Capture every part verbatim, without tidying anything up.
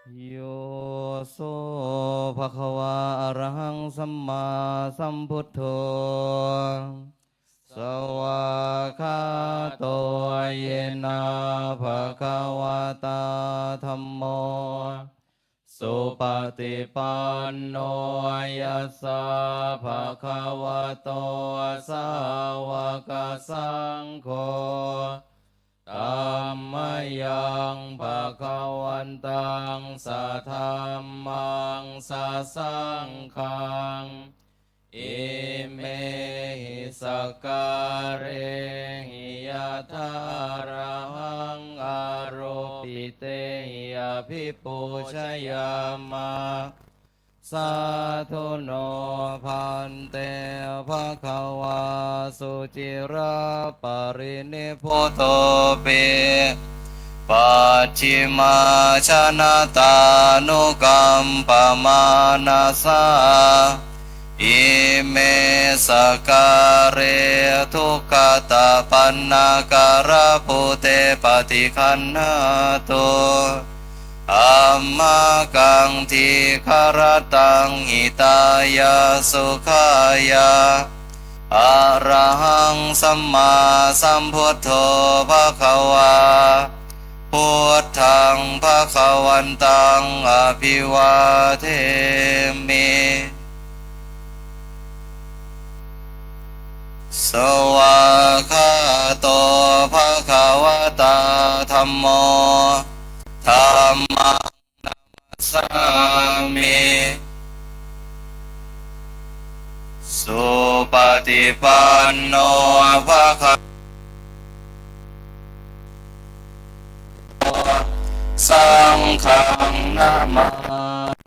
Yo so bhagavā arahaṃ sammāsambuddho, svākkhāto yena bhagavatā dhammo, supaṭipanno yassa bhagavato sāvakasaṅgho, tammayaṃ bhagavantaṃ sadhammaṃ sasaṅghaṃ, imehi sakkārehi yathārahaṃ āropitehi abhipūjayāma. Sādhu no bhante, bhagavā suciraparinibbutopi, pacchimājanatānukampamānasā, ime sakkāre duggatapaṇṇākārabhūte paṭiggaṇhātu, amhākaṃ dīgharattaṃ hitāya sukhāya. Arahaṃ sammāsambuddho bhagavā, buddhaṃ bhagavantaṃ abhivādemi. Svākkhāto bhagavatā dhammo, dhammaṃ namassāmi. Supaṭipanno bhagavato, saṅghaṃ namāmi.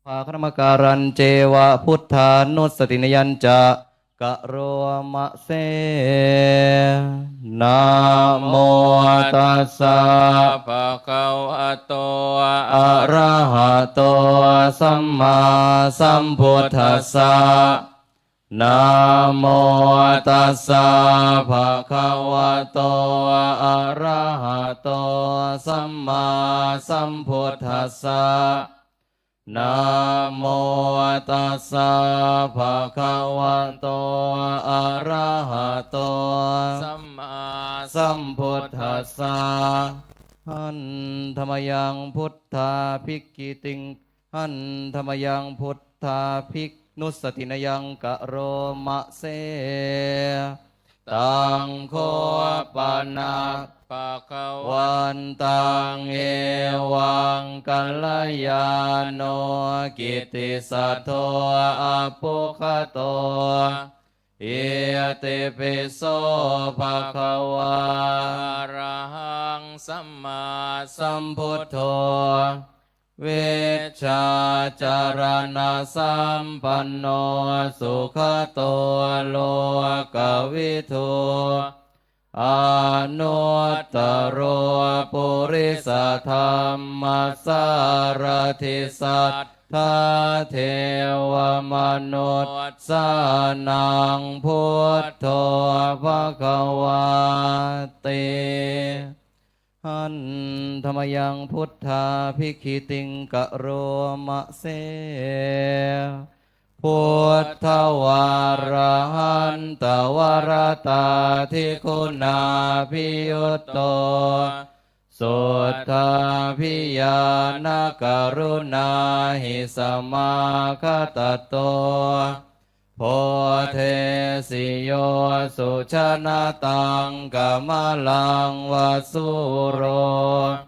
Bhāganamakārañceva buddhānussatinayañca karoma se. Namo tassa bhagavato arahato sammāsambuddhassa. Namo tassa bhagavato arahato sammāsambuddhassa. Namo tassa bhagavato arahato sammāsambuddhassa. Handa mayaṃ buddhābhigītiṃ, handa mayaṃ buddhābhinussatinayaṃ karoma se. Taṃ kho pana bhagavantaṃ evaṃ kalyāṇo kittisaddo abbhuggato. Itipi so bhagavā arahaṃ sammāsambuddho, vijjācaraṇasampanno sugato lokavidū, anuttaro purisadammasārathi satthā devamanussānaṃ buddho bhagavāti. Handa mayaṃ buddhābhigītiṃ karoma se. Buddhavārahantavaratādiguṇābhiyutto, suddhābhiñāṇakaruṇāhi samāgatatto, bodhesi yo sujanataṃ kamalaṃ va sūro,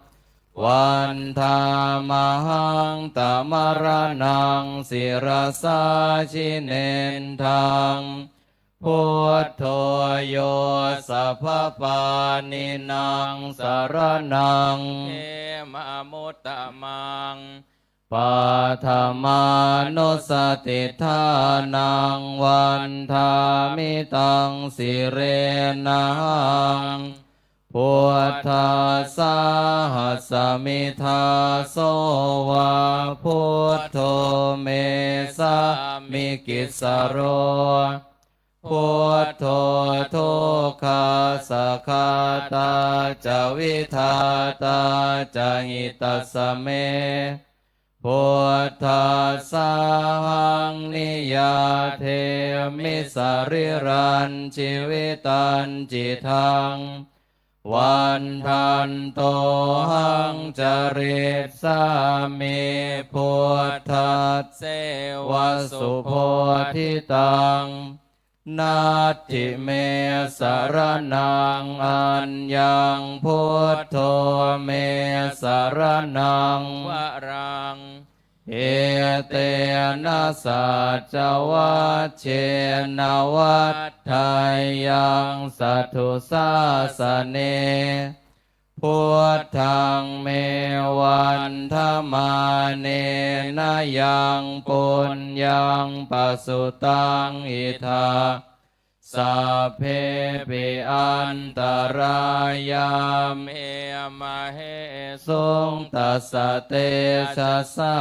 vandāmahaṃ tamaraṇaṃ sirasā jinendaṃ. Buddho yo sabbapāṇīnaṃ saraṇaṃ khemamuttamaṃ, paṭhamānussatiṭṭhānaṃ vandāmi taṃ sirenahaṃ. Buddhassāhasmi dāso va, buddho me sāmikissaro, Buddho dukkhassa ghātā ca vidhātā ca hitassa me. Buddhassāhaṃ niyyādemi sarīrañjīvitañcidaṃ. Vandantohaṃ carissāmi buddhasseva subodhitaṃ. Natthi me saraṇaṃ aññaṃ, buddho me saraṇaṃ varaṃ. Etena saccavajjena vaḍḍheyyaṃ satthu sāsane. Buddhaṃ me vandamānena yaṃ puññaṃ pasutaṃ idha, sabbepi antarāyā me māhesuṃ tassa tejasā.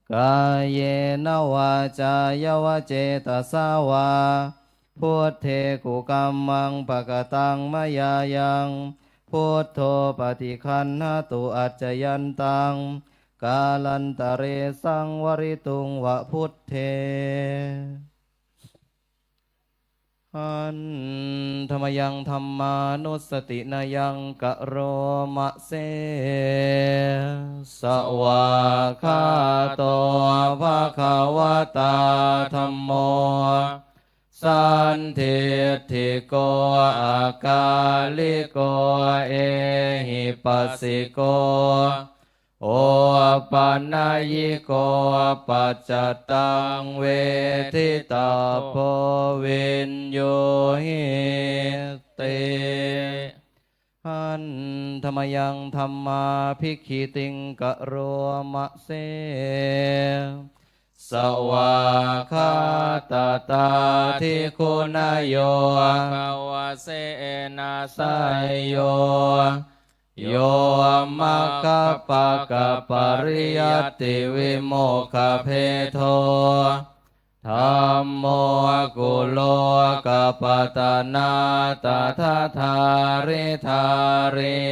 Kāyena vācāya va cetasā vā, buddhe kukammaṃ pakataṃ mayā yaṃ, buddho paṭiggaṇhatu accayantaṃ, kālantare saṃvarituṃ va buddhe. Handa mayaṃ dhammānussatinayaṃ karoma se. Svākkhāto bhagavatā dhammo, sandiṭṭhiko akāliko ehipassiko, opanayiko paccattaṃ veditabbo viññūhīti. Handa mayaṃ dhammābhigītiṃ karoma se. Svākkhātatādiguṇayogavasena seyyo, yo maggapakkapariyattivimokkhabhedo, dhammo kulokapatanā tathadhāridhārī,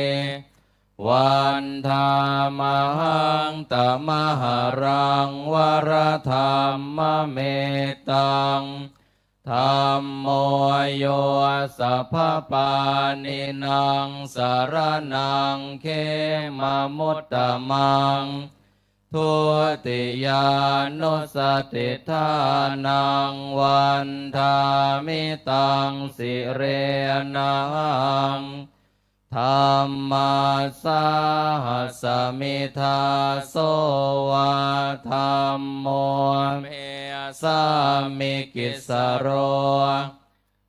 vandāmahaṃ tamaharaṃ varadhammametaṃ. Dhammo yo sabbapāṇīnaṃ saraṇaṃ khemamuttamaṃ, dutiyānussatiṭṭhānaṃ vandāmi taṃ sirenahaṃ. Dhammassāhasmi dāso va, dhammo me sāmikissaro,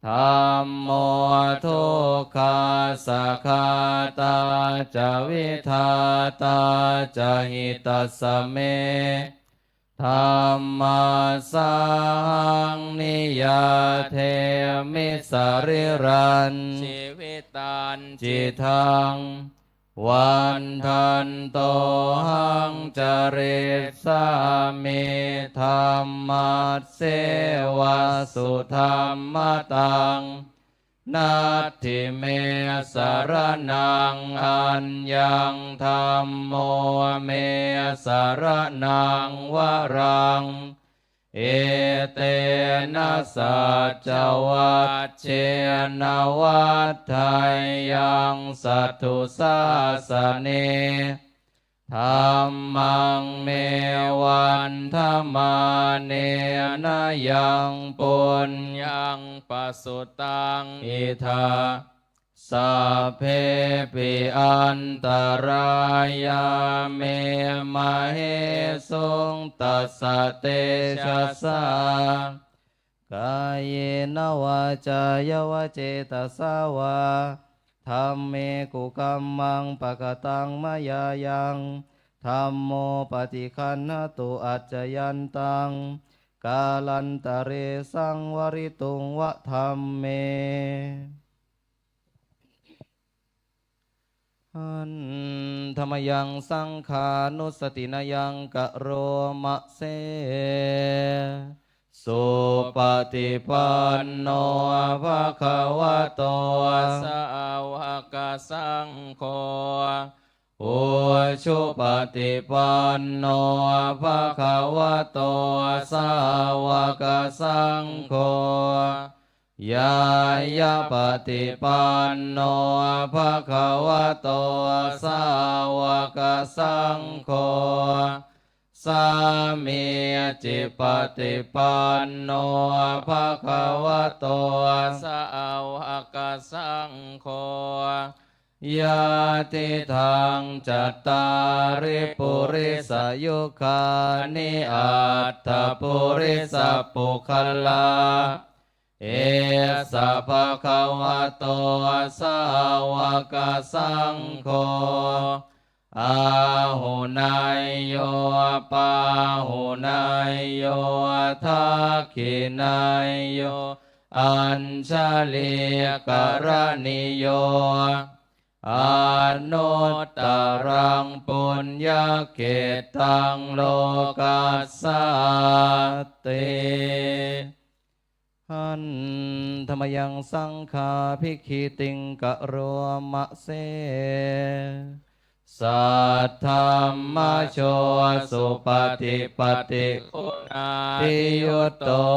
dhammo dukkhassa ghātā ca vidhātā ca hitassa me. Dhammassāhaṃ niyyādemi sarīrañjīvitañcidaṃ, vandantohaṃ carissāmi dhammasseva sudhammataṃ. Natthi me saraṇaṃ aññaṃ, dhammo me saraṇaṃ varaṃ. Etena saccavajjena vaḍḍheyyaṃ satthu sāsane. Dhammaṃ me vandamānena yaṃ puññaṃ pasutaṃ idha, sabbepi antarāyā me māhesuṃ tassa tejasā. Kāyena vācāya va cetasā vā, dhamme kukammaṃ pakataṃ mayā yaṃ, dhammo paṭiggaṇhatu accayantaṃ, kālantare saṃvarituṃ va dhamme. Handa mayaṃ saṅghānussatinayaṃ karoma se. Supaṭipanno bhagavato sāvakasaṅgho, ujupaṭipanno bhagavato sāvakasaṅgho, ñāyapaṭipanno bhagavato sāvakasaṅgho, sāmīcipaṭipanno bhagavato sāvakasaṅgho, yadidaṃ cattāri purisayugāni aṭṭha purisapuggalā, esa bhagavato sāvakasaṅgho, āhuneyyo pāhuneyyo dakkhiṇeyyo añjalikaraṇīyo, anuttaraṃ puññakkhettaṃ lokassāti. Handa mayaṃ saṅghābhigītiṃ karoma se. Saddhammajo supaṭipattiguṇādiyutto,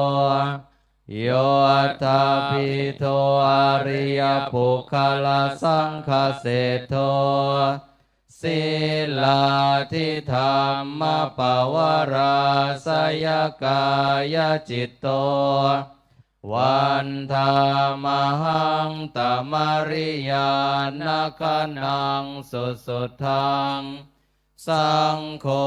yoṭṭhabbidho ariyapuggalasaṅghaseṭṭho, sīlādidhammapavarāsayakāyacitto, vandāmahaṃ tamariyāna gaṇaṃ susuddhaṃ. Saṅgho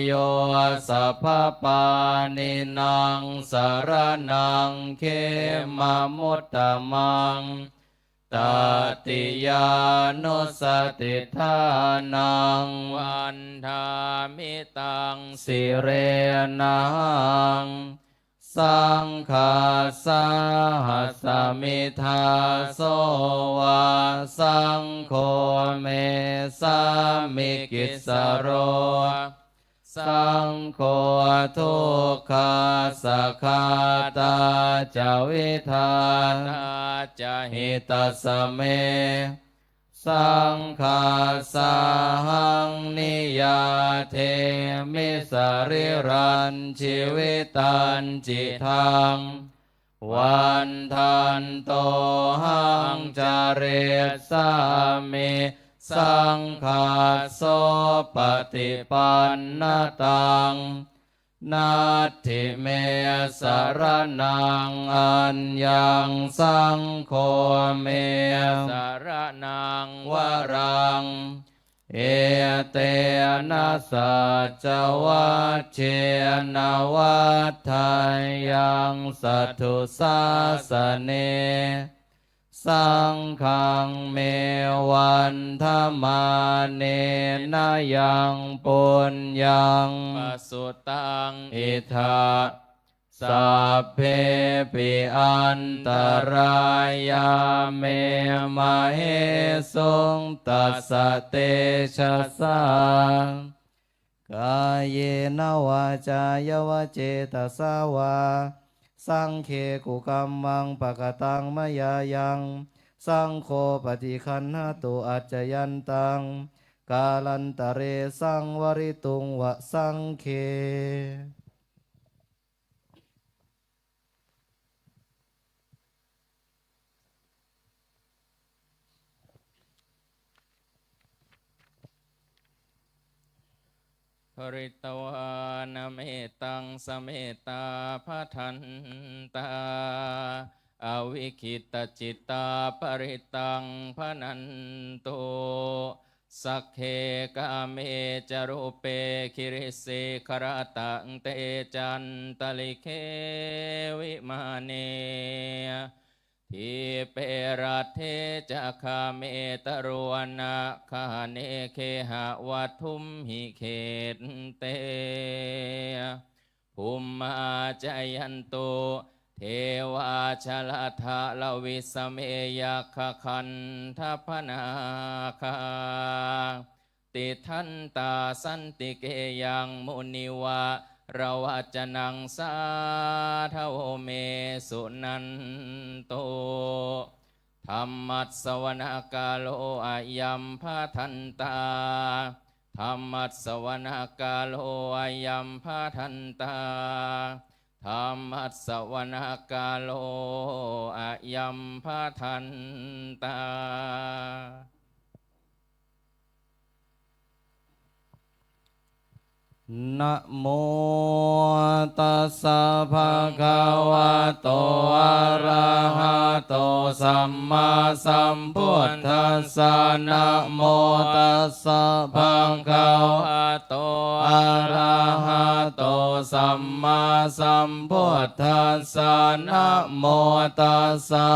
yo sabbapāṇīnaṃ saraṇaṃ khemamuttamaṃ, tatiyānussatiṭṭhānaṃ vandāmi taṃ sirenahaṃ. Saṅghassāhasmi dāso va, saṅgho me sāmikissaro, saṅgho dukkhassa ghātā ca vidhātā ca hitassa me. Saṅghassāhaṃ niyyādemi sarīrañjīvitañcidaṃ, vandantohaṃ carissāmi saṅghassopaṭipannataṃ. Natthi me saraṇaṃ aññaṃ, saṅgho me saraṇaṃ varaṃ, etena saccavajjena vaḍḍheyyaṃ satthu sāsane. Saṅghaṃ me vandamānena yaṃ puññaṃ pasutaṃ idha, sabbepi antarāyā me māhesuṃ tassa tejasā. Kāyena vācāya va cetasā vā, saṅghe kukammaṃ pakataṃ mayā yaṃ, saṅgho paṭiggaṇhatu accayantaṃ, kālantare saṃvarituṃ va saṅghe. Pharitvāna mettaṃ samettā bhadantā, avikkhittacittā parittaṃ bhaṇantu. Sagge kāme ca rūpe girisikharataṭe cantalikkhe vimāne, dīpe raṭṭhe ca gāme taruvanagahane gehavatthumhi khette, bhummā cāyantu devā jalathalavisame yakkhagandhabbanāgā, tiṭṭhantā santike yaṃ munivaravacanaṃ pravacanaṃ sādhavo me suṇantu. Dhammassavanakālo ayam bhadantā. Dhammassavanakālo ayam bhadantā. Dhammassavanakālo ayam bhadantā. Namo tassa bhagavato arahato sammāsambuddhassa. Namo tassa bhagavato arahato sammāsambuddhassa. Namo tassa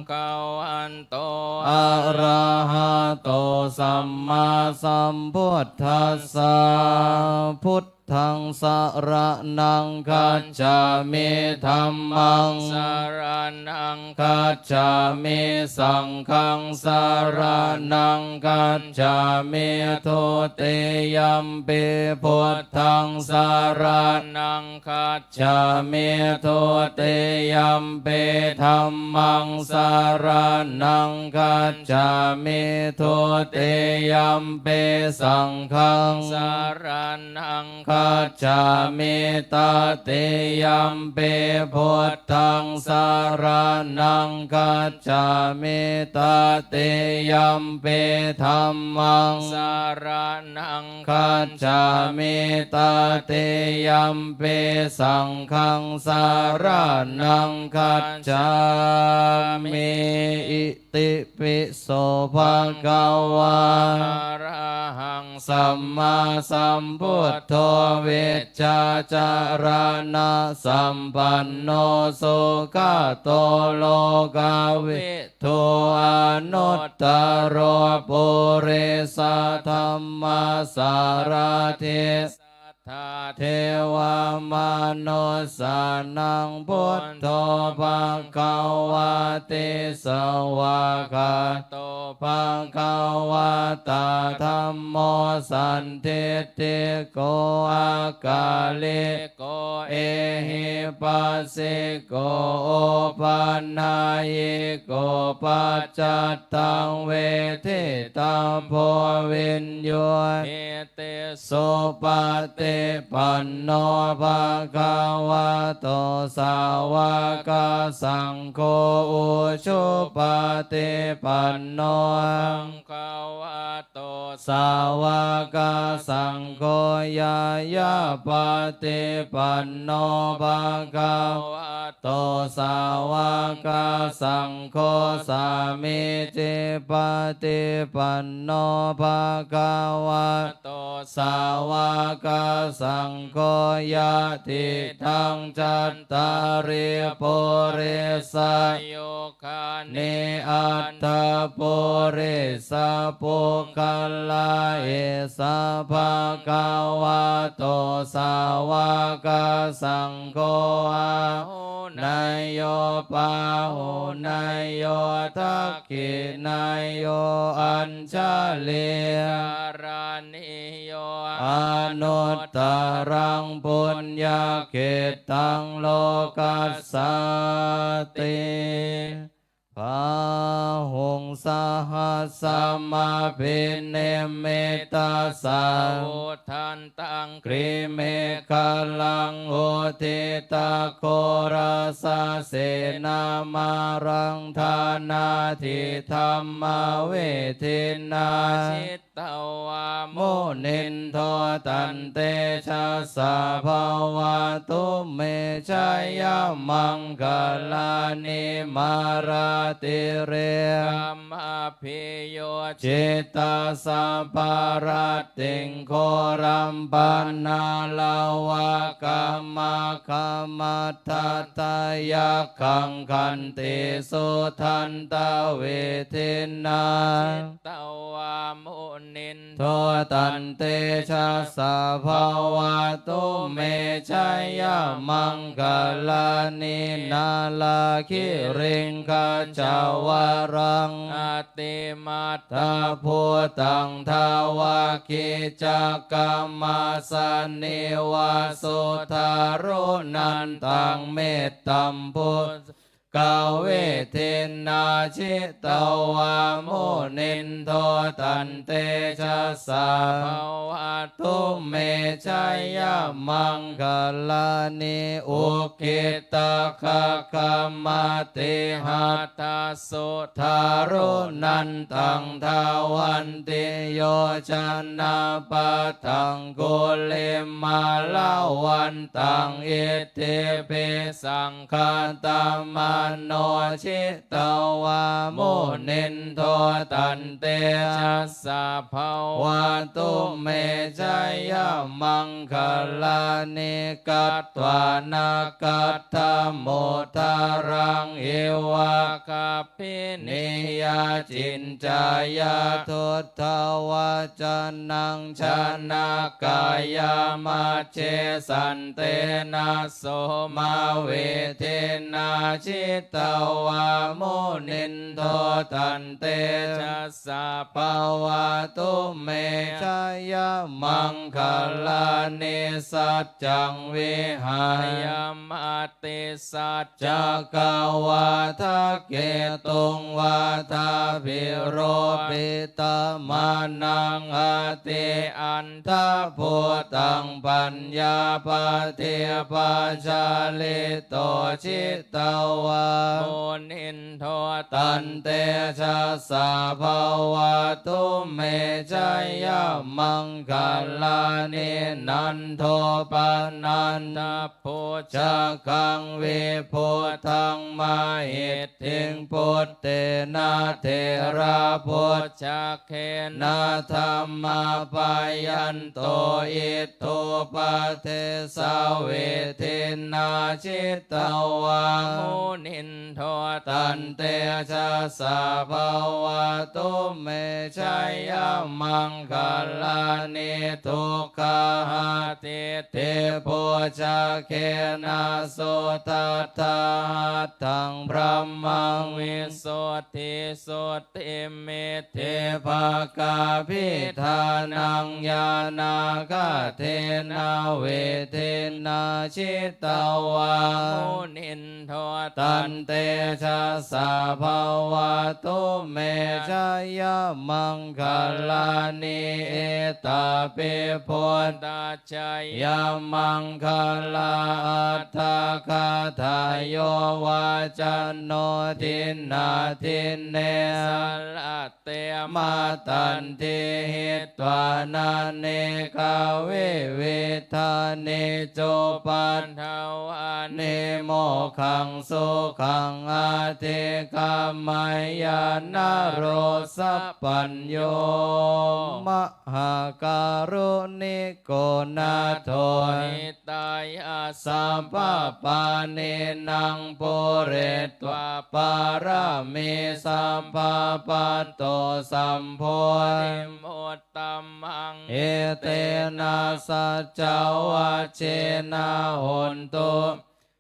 bhagavato arahato sammāsambuddhassa. Buddhaṃ saraṇaṃ gacchāmi. Dhammaṃ saraṇaṃ gacchāmi. Saṅghaṃ saraṇaṃ gacchāmi. Dutiyampi buddhaṃ saraṇaṃ gacchāmi. Dutiyampi dhammaṃ saraṇaṃ gacchāmi. Dutiyampi saṅghaṃ saraṇaṃ gacchāmi. Tatiyampi buddhaṃ saraṇaṃ gacchāmi. Tatiyampi dhammaṃ saraṇaṃ gacchāmi. Tatiyampi saṅghaṃ saraṇaṃ gacchāmi. Itipi so bhagavā arahaṃ sammāsambuddho vijjācaraṇasampanno sugato lokavidū anuttaro purisadammasārathi satthā devamanussānaṃ buddho bhagavāti. Svākkhāto bhagavatā dhammo sandiṭṭhiko akāliko ehipassiko opanayiko paccattaṃ veditabbo viññūhī ti. Supaṭipanno bhagavato sāvakasaṅgho, ujupaṭipanno bhagavato sāvakasaṅgho, ñāyapaṭipanno bhagavato sāvakasaṅgho, sāmīcipaṭipanno bhagavato sāvakasaṅgho, yadidaṃ cattāri purisayugāni aṭṭha purisapuggalā, esa bhagavato sāvakasaṅgho, āhuneyyo pāhuneyyo dakkhiṇeyyo añjalikaraṇīyo anuttaraṃ puññakkhettaṃ lokassā ti. Bāhuṃ sahassamabhinimmitasāvudhantaṃ girimekhalaṃ uditaghorasasenamāraṃ dānādidhammavidhinā ji tavā munindo taṃtejasā bhavatu me jayamaṅgalāni. Mārātirekamabhiyujjhitasabbarattiṃ ghorampanāḷavakamakkhamathaddhayakkhaṃ khantīsudantavidhinā tavā munindo taṃtejasā bhavatu me jayamaṅgalāni. Nāḷāgiriṃ gajavaraṃ iddhimatabhūtaṃ dāvaggicakkamasanīva sudāruṇantaṃ mettambusekavidhinā jitavā munindo tantejasā bhavatu me jayamaṅgalāni. Ukkhittakhaggamatihatthasudāruṇantaṃ dhāvantiyojanapathaṅgulimālavantaṃ iddhībhisaṅkhatamano jitavā munindo tantejasā bhavatu me jayamaṅgalāni. Katvāna kaṭṭhamudaraṃ iva gabbhinīyā ciñcāya duṭṭhavacanaṃ janakāyamajjhe santena somavidhinā jitavā munindo tantejasā bhavatu me jayamaṅgalāni. Saccaṃ vihāya matisaccakavādaketuṃ vādābhiropitamanaṃ atiandhabhūtaṃ paññāpadīpajalito jitavā munindo tantejasā bhavatu me jayamaṅgalāni. Nandopanandabhujagaṃ vibudhaṃ mahiddhiṃ puttena therabhujagena damāpayanto iddhūpadesavidhinā jitavā munindo tantejasā bhavatu me jayamaṅgalāni. Duggāhadiṭṭhibhujagena sudaṭṭhahatthaṃ brahmaṃ visuddhijutimiddhibakābhidhānaṃ ñāṇāgadena vidhinā jitavā munindo tantejasā bhavatu me jayamaṅgalāni. Etāpi buddhajayamaṅgalaaṭṭhagāthā yo vācano dinadine sarate matandī hitvānanekavividhāni cupaddavāni mokkhaṃ sukhaṃ adhigameyya naro sapañño. Mahākāruṇiko nātho hitāya sabbapāṇinaṃ pūretvā pāramī sabbā patto sambodhimuttamaṃ etena saccavajjena hontu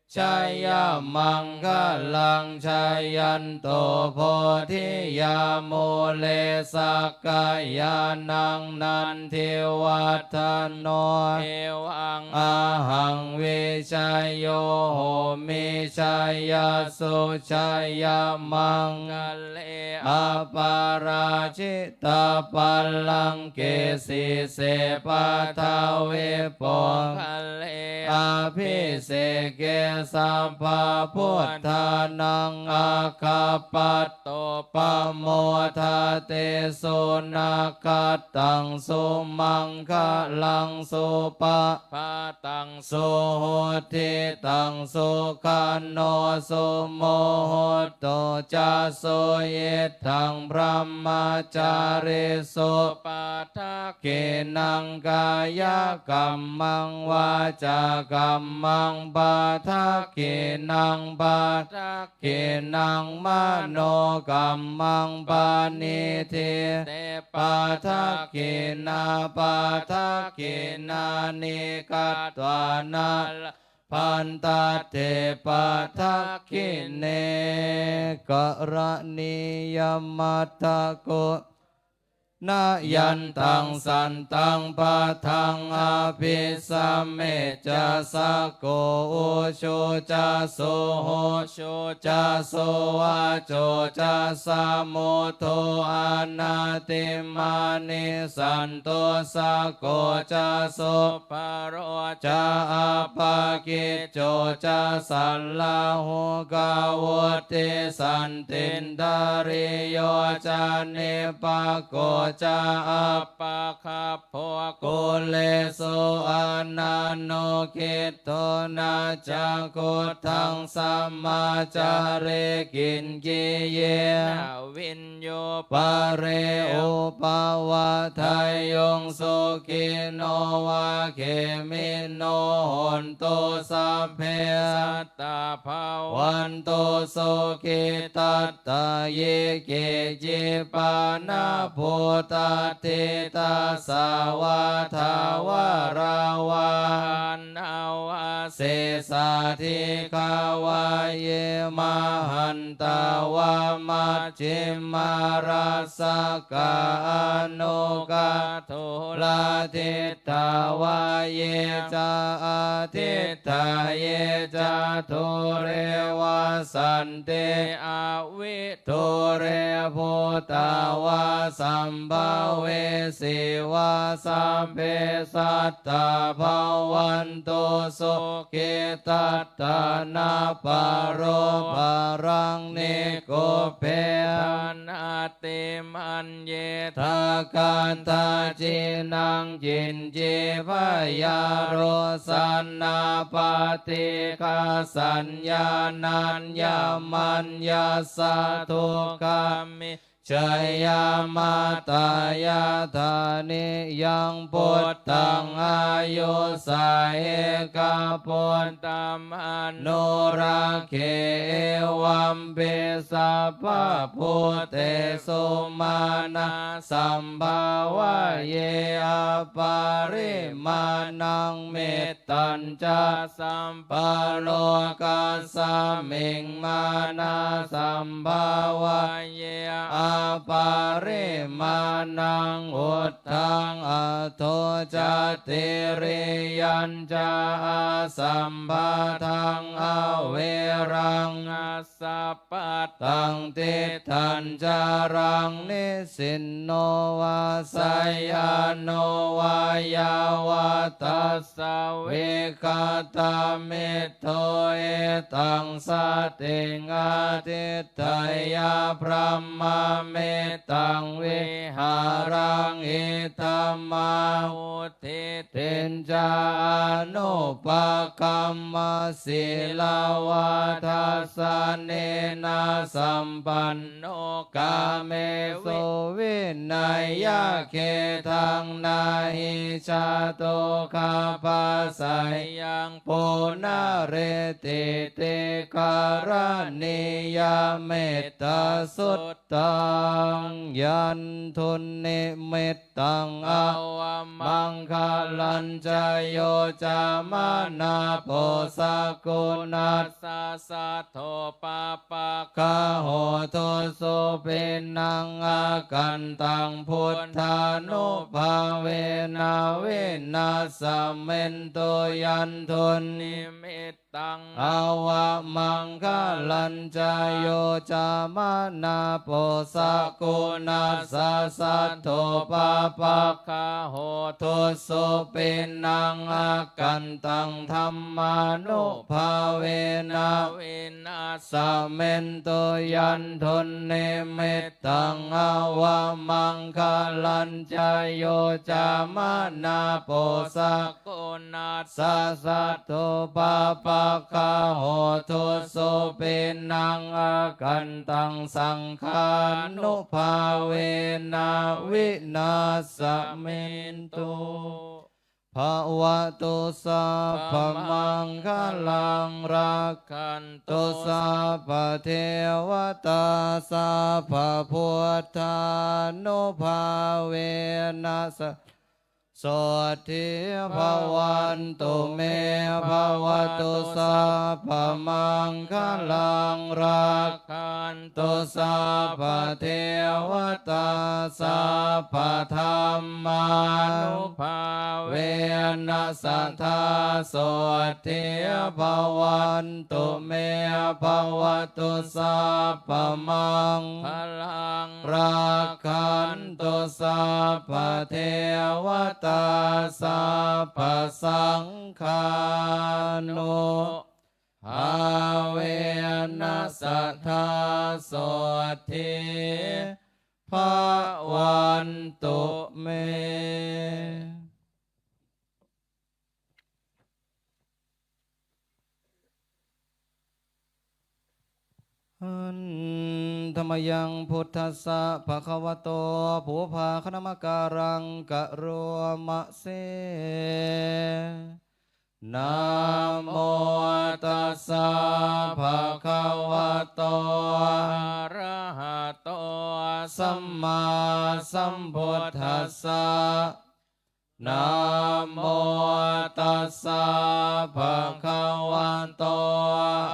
jayamaṅgalaṃ. Jayanto bodhiyā mūle sakyānaṃ nandivaḍḍhano evaṃ ahaṃ vijayo homi jayassu jayamaṅgale aparājitapallaṅke sīse paṭhavipokkhare abhiseke sabbabuddhānaṃ aggappatto pamodati. Sunakkhattaṃ sumaṅgalaṃ supabhātaṃ suhuṭṭhitaṃ sukhaṇo sumuhutto ca suyiṭṭhaṃ brahmacārisu padakkhiṇaṃ kāyakammaṃ vācākammaṃ padakkhiṇaṃ padakkhiṇaṃ manokammaṃ paṇidhī te padakkhiṇā. Padakkhiṇāni katvāna bhaṇḍate padakkhiṇe. Karaṇīyamatthaku ṇayantaṃ santaṃ padaṃ abhisamecca, sakko ujū ca suhujū ca suvaco cassa mudu anatimānī, santussako ca subharo ca appakicco ca sallahukavutti, santindriyo ca nipako ca appagabbho kulesu ananugiddho. Na ca khuddaṃ samācare kiñci yena viññū pare upavadeyyuṃ. Sukhino vā khemino hontu, sabbe sattā bhavantu sukhitattā. Ye keci pāṇabhūtatthi tasā vā thāvarā vā anavasesā, dīghā vā ye mahantā vā majjhimā rassakā aṇukathūlā, diṭṭhā vā ye ca adiṭṭhā ye ca dūre vasanti avidūre, bhūtā vā sambhavesī vā, sabbe sattā bhavantu sukhitattā. Na paro paraṃ nikubbetha, nātimaññetha katthaci naṃ kiñci, byārosanā paṭighasaññā nāññamaññassa dukkhamiccheyya. Mātā yathā niyaṃ puttaṃ āyusā ekaputtamanurakkhe, evampi sabbabhūtesu mānasambhāvaye aparimāṇaṃ. Met tañca sabbalokasmiṃ mānasambhāvaye aparimāṇaṃ, uddhaṃ adho ca tiriyañca asambādhaṃ averaṃ asapattaṃ. Tiṭṭhañcaraṃ nisinno vā sayāno vā yāvatassa vigatamiddho, etaṃ satiṃ adhiṭṭheyya brahmametaṃ vihāraṃ idhamāhu. Diṭṭhiñca anupagamma sīlavā dassanena sampanno, kāmesu vineyya gedhaṃ, na hi jātu gabbhaseyyaṃ punaretīti. Karaṇīyamettasuttaṃ. Yandunnimit taṃ avamaṅgalañca yo cāmanāpo sakuṇassa saddo pāpaggaho dussupinaṃ akantaṃ buddhānubhāvena vināsamentu. Yandunnimit taṃ avamaṅgalañca yo cāmanāpo sakuṇassa saddo pāpaggaho dussupinaṃ akantaṃ dhammānubhāvena vināsamentu. Yandunnimit taṃ avamaṅgalañca yo cāmanāpo sakuṇassa saddo pāpaggaho dussupinaṃ akantaṃ saṅghānubhāvena vināsamentu. Bhavatu sabbamaṅgalaṃ, rakkhantu sabbadevatā, sabbabuddhānubhāvena sadā sotthī bhavantu me. Bhavatu sabbamaṅgalaṃ, rakkhantu sabbadevatā, sabbadhammānubhāvena sadā sotthī bhavantu me. Bhavatu sabbamaṅgalaṃ, rakkhantu sabbadevatā, sabbasaṅghānubhāvena sadā sotthī bhavantu me. Handa mayaṃ buddhassa bhagavato pubbāganamakāraṃ karoma se. Namo tassa bhagavato arahato sammāsambuddhassa. Namo tassa bhagavato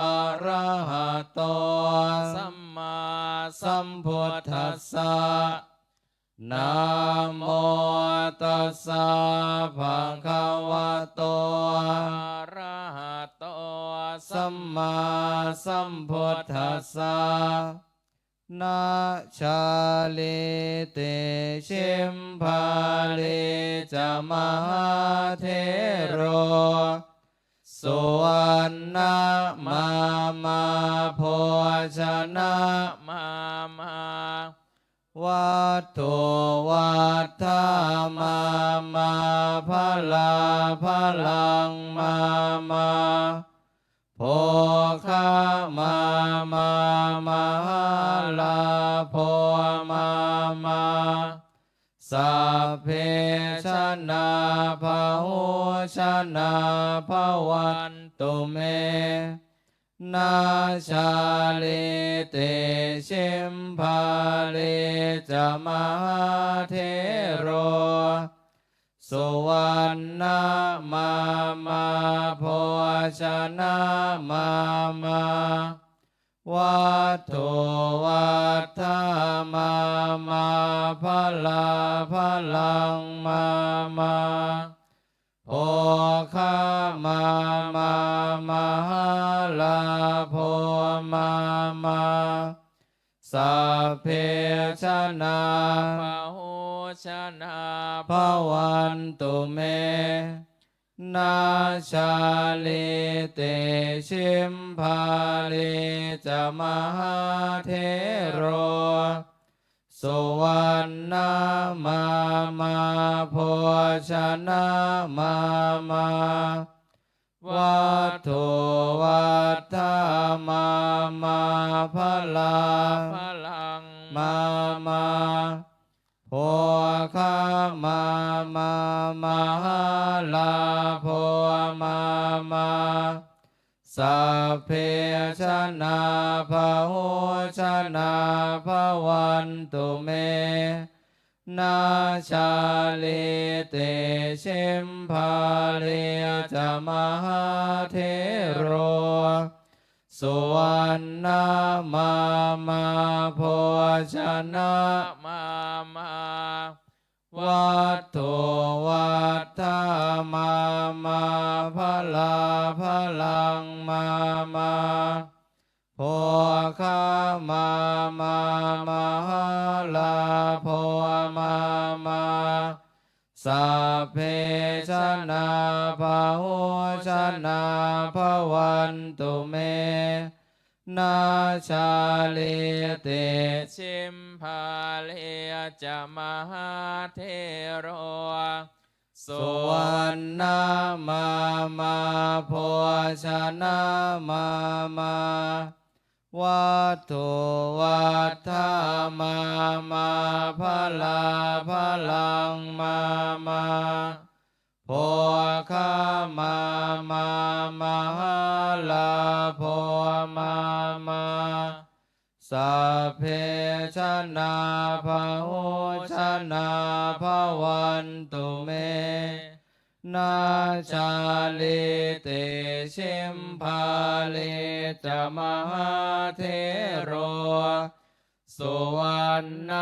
arahato sammāsambuddhassa. Namo tassa bhagavato arahato sammāsambuddhassa. Na jālī tisimhālī ca mahāthero, suvaṇṇamāmā bhojanamāmā, vatthuvattha māmā, balabalaṃ māmā, bhoga māmā, mahālābho māmā, sabbe janā bahūjanā bhavantu me. Na jālī tisimhālī ca mahāthero, suvaṇṇamāmā bhojanamāmā, vatthuvattha māmā, balabalaṃ māmā, bhoga māmā, mahālābho māmā, sabbe janā bahūjanā bhavantu me. Na jālī tisimhālī ca mahāthero, suvaṇṇamāmā bhojanamāmā, vatthuvattha māmā, balabalaṃ māmā, bhoga māmā, mahālābho māmā, sabbe janā bahūjanā bhavantu me. Na jālī tisimhālī ca mahāthero, suvaṇṇamāmā bhojanamāmā, vatthuvattha māmā, balabalaṃ māmā, bhoga māmā, mahālābho māmā, sabbe janā bahūjanā bhavantu me. Na jālī tisimhālī ca mahāthero, suvaṇṇamāmā bhojanamāmā, vatthuvattha māmā, balabalaṃ māmā, bhoga māmā, mahālābho māmā, Sabbe janā bahujana bhavantu me. Na cālī tisimhālī ca mahāthero, suvaṇṇamāmā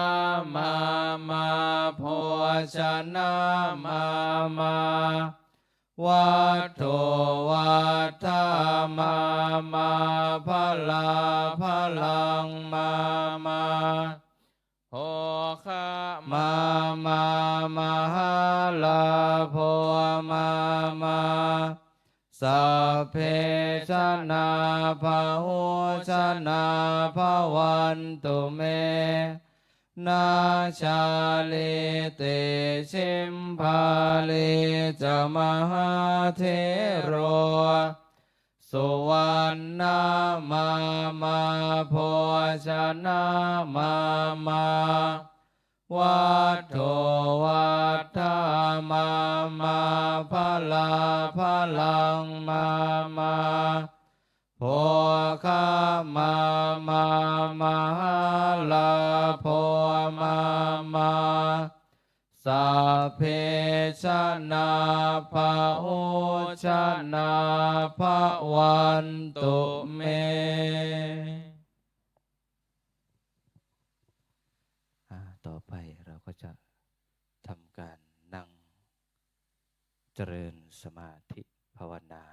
bhojanamāmā, vatthuvatthamāmā balābalaṃ māmā, bhogamāmā mahālābho māmā. Sabbe janā bahujana bhavantu me. Na cālī tisimhālī ca mahāthero, suvaṇṇamāmā bhojanamāmā, vatthuvatthamāmā balābalaṃ māmā, bhogamāmā mahālābho māmā. Sabbe janā bahujana bhavantu me. อ่า ต่อไปเราก็จะทำการนั่งเจริญสมาธิภาวนา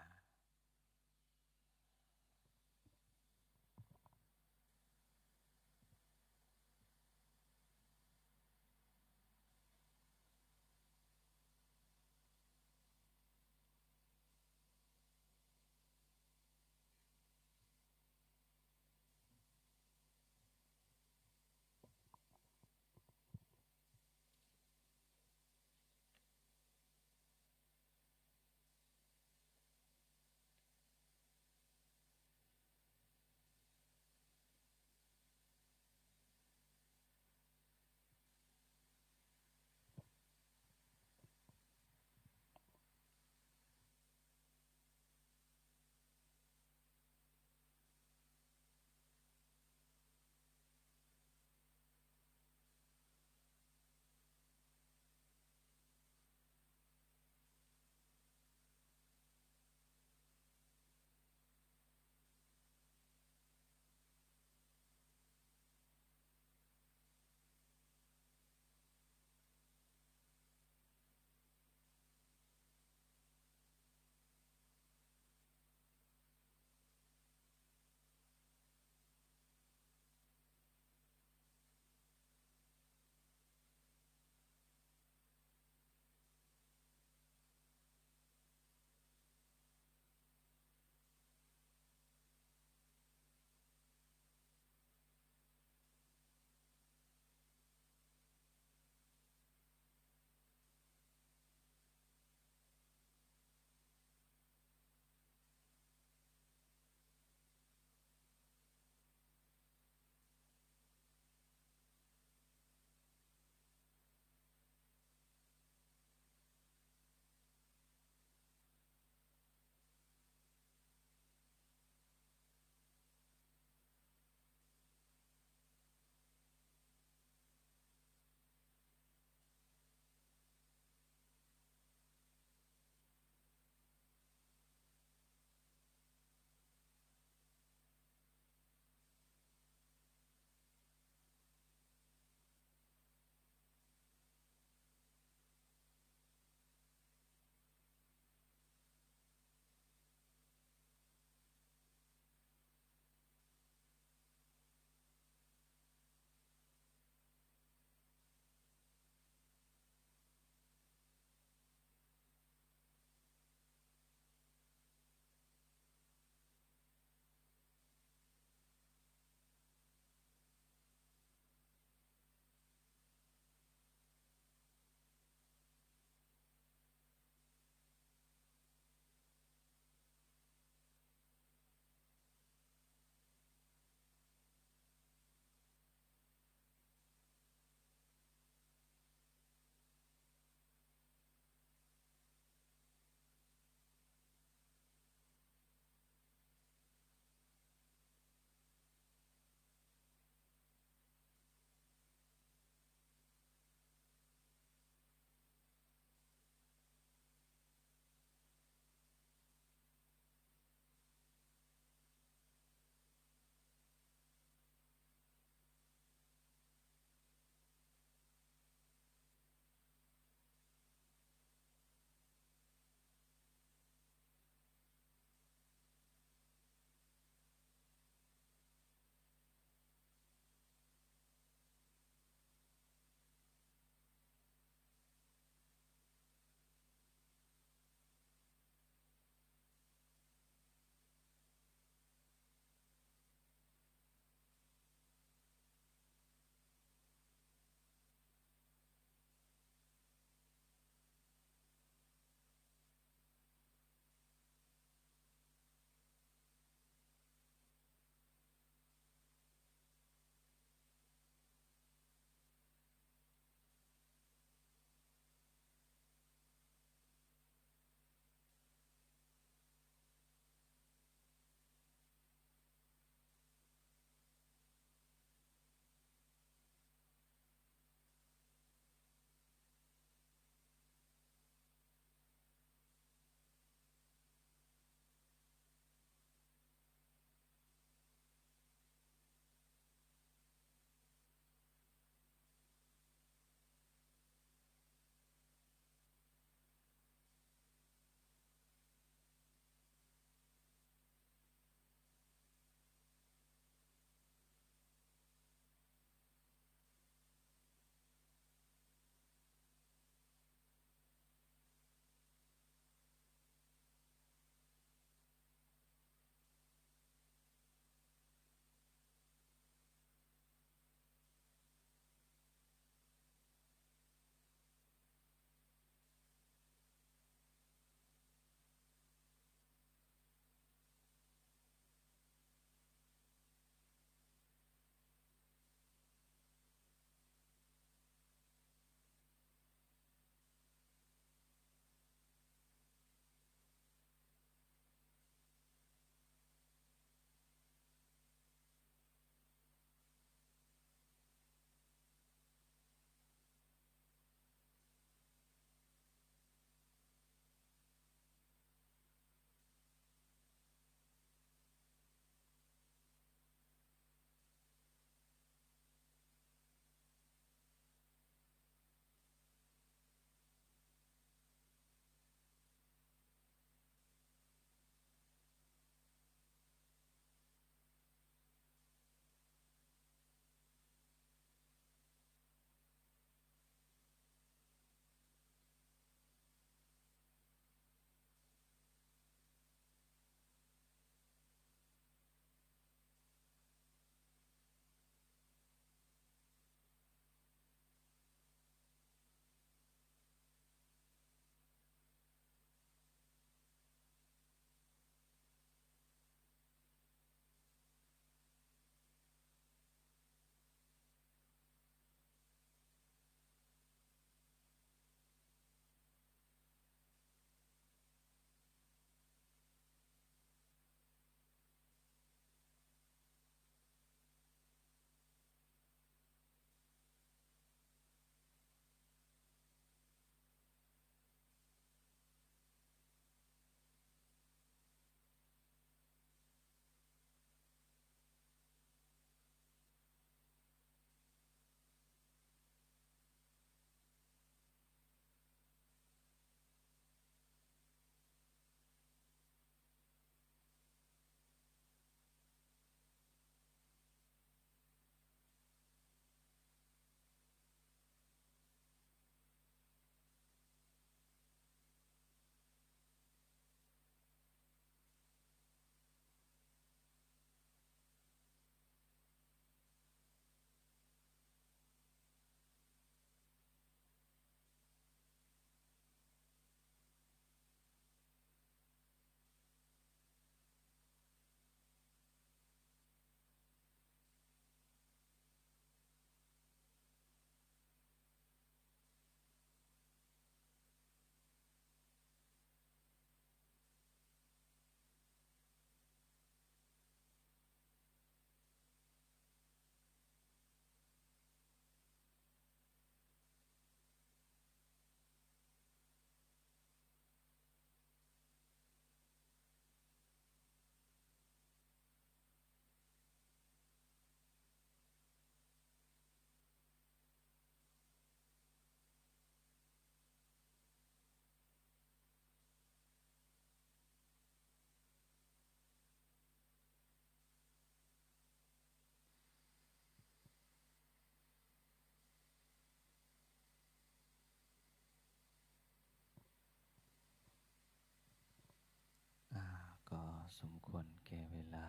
สมควรแก่เวลา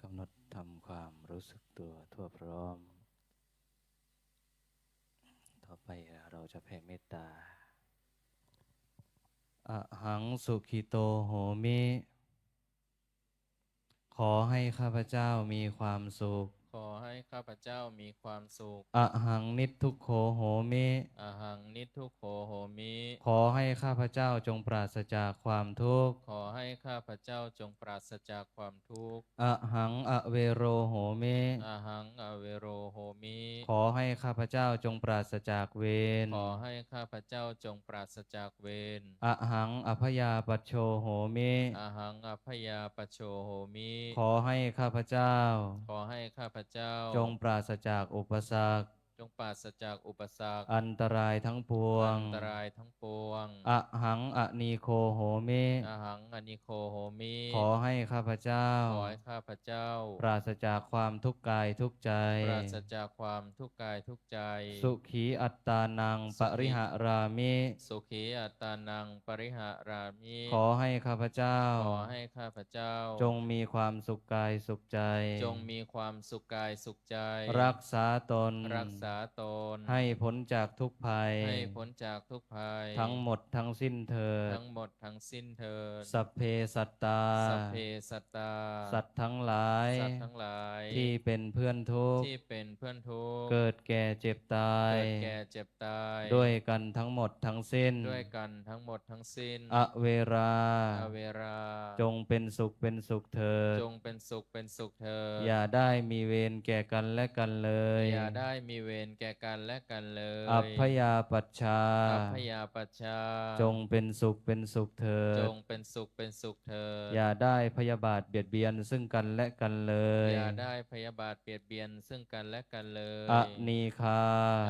กำหนดทำความรู้สึกตัวทั่วพร้อม ต่อไปเราจะแผ่เมตตา Ahaṃ sukhito homi ขอให้ข้าพเจ้ามีความสุข ขอให้ข้าพเจ้ามีความสุข Ahaṃ niddukkho homi. Ahaṃ niddukkho homi. ขอให้ข้าพเจ้าจงปราศจากความทุกข์ ขอให้ข้าพเจ้าจงปราศจากความทุกข์ Ahaṃ avero homi. Ahaṃ avero homi. ขอให้ข้าพเจ้าจงปราศจากเวร ขอให้ข้าพเจ้าจงปราศจากเวร Ahaṃ abyāpajjho homi. Ahaṃ abyāpajjho homi. ขอให้ข้าพเจ้า ขอให้ข้าพเจ้า จงปราศจากอุปสรรค จงปราศจากอุปสรรค อันตรายทั้งปวง อันตรายทั้งปวง Ahaṃ anīgho homi. Ahaṃ anīgho homi. ขอให้ข้าพเจ้า ขอให้ข้าพเจ้า ปราศจากความทุกข์กายทุกข์ใจ ปราศจากความทุกข์กายทุกข์ใจ Sukhī attānaṃ pariharāmi. Sukhī attānaṃ pariharāmi. ขอให้ข้าพเจ้า ขอให้ข้าพเจ้า จงมีความสุขกายสุขใจ จงมีความสุขกายสุขใจ รักษาตน รักษาตน ให้พ้นจากทุกข์ภัย ให้พ้นจากทุกข์ภัย ทั้งหมดทั้งสิ้นเถิด ทั้งหมดทั้งสิ้นเถิด Sabbe sattā. Sabbe sattā. สัตว์ทั้งหลาย สัตว์ทั้งหลาย ที่เป็นเพื่อนทุกข์ ที่เป็นเพื่อนทุกข์ เกิดแก่เจ็บตาย เกิดแก่เจ็บตาย ด้วยกันทั้งหมดทั้งสิ้น ด้วยกันทั้งหมดทั้งสิ้น Averā. Averā. จงเป็นสุขเป็นสุขเถิด จงเป็นสุขเป็นสุขเถิด อย่าได้มีเวรแก่กันและกันเลย อย่าได้มีเวรแก่กันและกันเลย Abyāpajjhā. Abyāpajjhā. จงเป็นสุขเป็นสุขเถิด จงเป็นสุขเป็นสุขเถิด อย่าได้พยาบาทเบียดเบียนซึ่งกันและกันเลย อย่าได้พยาบาทเบียดเบียนซึ่งกันและกันเลย Anīghā.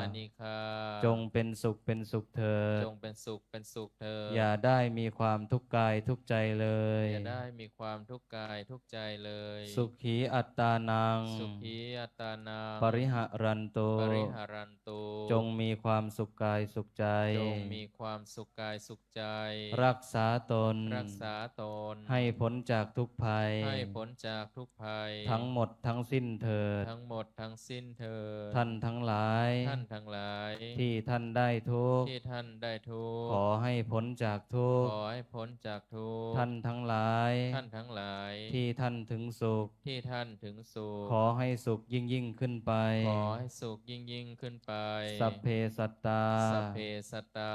Anīghā. จงเป็นสุขเป็นสุขเถิด จงเป็นสุขเป็นสุขเถิด อย่าได้มีความทุกข์กายทุกข์ใจเลย อย่าได้มีความทุกข์กายทุกข์ใจเลย Sukhī attānaṃ. Sukhī attānaṃ. Pariharantu. Pariharantu. จงมีความสุขกายสุขใจ จงมีความสุขกายสุขใจ รักษาตน รักษาตน ให้พ้นจากทุกข์ภัย ให้พ้นจากทุกข์ภัย ทั้งหมดทั้งสิ้นเถิด ทั้งหมดทั้งสิ้นเถิด ท่านทั้งหลาย ท่านทั้งหลาย ที่ท่านได้ทุกข์ ที่ท่านได้ทุกข์ ขอให้พ้นจากทุกข์ ขอให้พ้นจากทุกข์ ท่านทั้งหลาย ท่านทั้งหลาย ที่ท่านถึงสุข ที่ท่านถึงสุข ขอให้สุขยิ่งยิ่งขึ้นไป ขอให้สุขยิ่งยิ่งขึ้นไป Sabbe sattā. Sabbe sattā.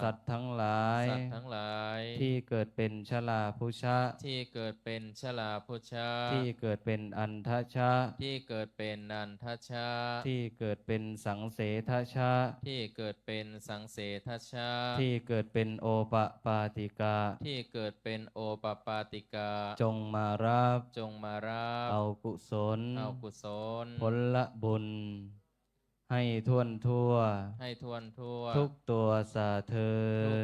สัตว์ทั้งหลาย สัตว์ทั้งหลาย ที่เกิดเป็นชลาพุชะ ที่เกิดเป็นชลาพุชะ ที่เกิดเป็นอันทชะ ที่เกิดเป็นอันทชะ ที่เกิดเป็นสังเสทชะ ที่เกิดเป็นสังเสทชะ ที่เกิดเป็นโอปปาติกะ ที่เกิดเป็นโอปปาติกะ จงมารับ จงมารับ เอากุศล เอากุศล ผลบุญ ให้ถ้วนทั่ว ให้ถ้วนทั่ว ทุกตัวสาเทิ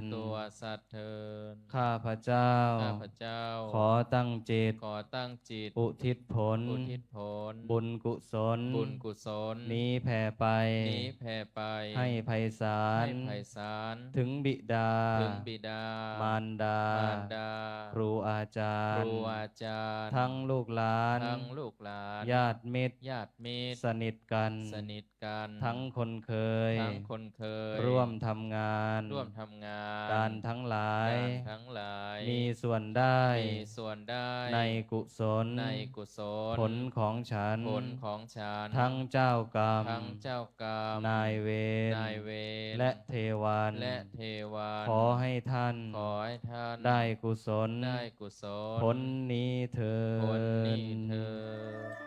น ทุกตัวสาเทิน ข้าพเจ้า ข้าพเจ้า ขอตั้งจิต ขอตั้งจิต อุทิศผล อุทิศผล บุญกุศล บุญกุศล นี้แผ่ไป นี้แผ่ไป ให้ไพศาล ให้ไพศาล ถึงบิดา ถึงบิดา มารดา มารดา ครูอาจารย์ ครูอาจารย์ ทั้งลูกหลาน ทั้งลูกหลาน ญาติมิตร ญาติมิตร สนิทกัน สนิทกัน ทั้งคนเคย ทั้งคนเคย ร่วมทำงาน ร่วมทำงาน การทั้งหลาย การทั้งหลาย มีส่วนได้ มีส่วนได้ ในกุศล ในกุศล ผลของฉัน ผลของฉัน ทั้งเจ้ากรรม ทั้งเจ้ากรรม นายเวร นายเวร และเทวัน และเทวัน ขอให้ท่าน ขอให้ท่าน ได้กุศล ได้กุศล ผลนี้เทอญ ผลนี้เทอญ